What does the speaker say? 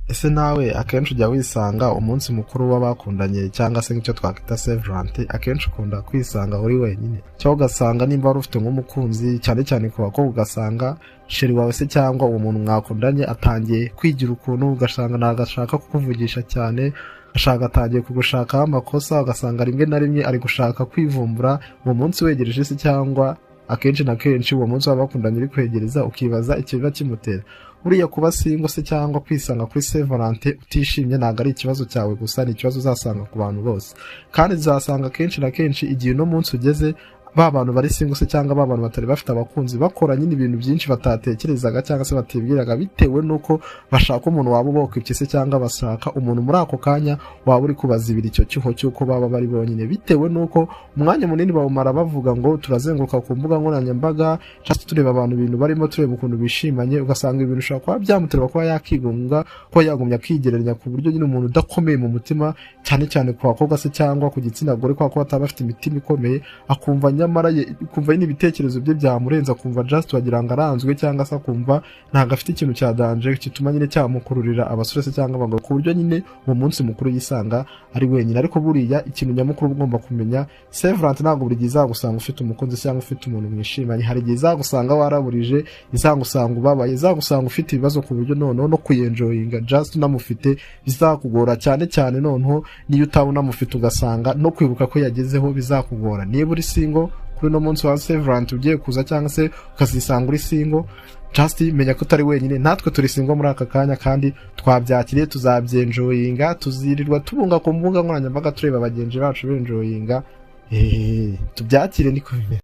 Ese nawe akenshi ujya wisanga umunsi mukuru w'abakundanye, cyangwa se nk'icyo twakwita Saint Valentin, akenshi ukunda kwisanga uri wenyine, cyangwa ugasanga nimba wari ufite nk'umukunzi, cyane cyane ku bakobwa, ugasanga chéri wawe se cyangwa uwo muntu mwakundanye atangiye kwigira ukuntu, ugasanga ntabwo ashaka kukuvugisha cyane, ashaka atangiye kugushakaho amakosa, ugasanga rimwe na rimwe ari gushaka kwivumbura uwo munsi wegereje se, cyangwa akenshi na kenshi uwo munsi w'abakundanye uri kwegereza, ukibaza ikiba kimutera. Buriya kuba single se cyangwa kwisanga kuri Saint Valentin utishimye ntabwo ari ikibazo cyawe gusa, ni ikibazo uzasanga ku bantu bose. Kandi uzasanga kenshi na kenshi igihe uno munsi ugeze, ba bantu bari single se cyangwa ba bantu batari bafite abakunzi bakora nyine ibintu byinshi batatekerezaga cyangwa se batibwiraga, bitewe n'uko bashaka umuntu waba ubokwibye se, cyangwa bashaka umuntu muri ako kanya waba uri kubazibira icyo cyuho cy'uko baba bari bonyine, bitewe n'uko umwanya munini bawumara bavuga ngo turazenguruka ku mbuga nkoranyambaga cyangwa tureba abantu ibintu barimo, tureba ukuntu bishimanye. Ugasanga ibintu bishobora kuba byamutera kuba yakigunga, kuba yagumya akigereranya, ku buryo nyine umuntu udakomeye mu mutima, cyane cyane ku bakobwa se cyangwa ku gitsina gore, kubera ko bataba bafite imitima ikomeye, akumva nyamara kumva nyine ibitekerezo bye byamurenze, akumva just wagira ngo aranzwe, cyangwa se akumva ntabwo afite ikintu cya danger gituma nyine cyamukururira abasore se cyangwa abagabo, ku buryo nyine uwo munsi mukuru yisanga ari wenyine. Ariko buriya ikintu nyamukuru uba ugomba kumenya, Saint Valentin ntabwo buri gihe izagusanga ufite umukunzi cyangwa ufite umuntu mwishimanye. Hari igihe izagusanga waraburije, izagusanga ubabaye, izagusanga ufite ibibazo, ku buryo noneho no kuyenjoyinga just unamufite bizakugora cyane cyane. Noneho niyo utaba unamufite, ugasanga no kwibuka ko yagezeho bizakugora. Niba uri single kuri uno munsi wa Saint Valentin ugiye kuza, cyangwa se ukazisanga uri single, just menya ko utari wenyine. Natwe turi single muri aka kanya kandi twabyakiriye, tuzabyenjoyinga, tuzirirwa tubunga ku mbuga nkoranyambaga tureba bagenzi bacu benjoyinga. Tubyakire, niko bimeze.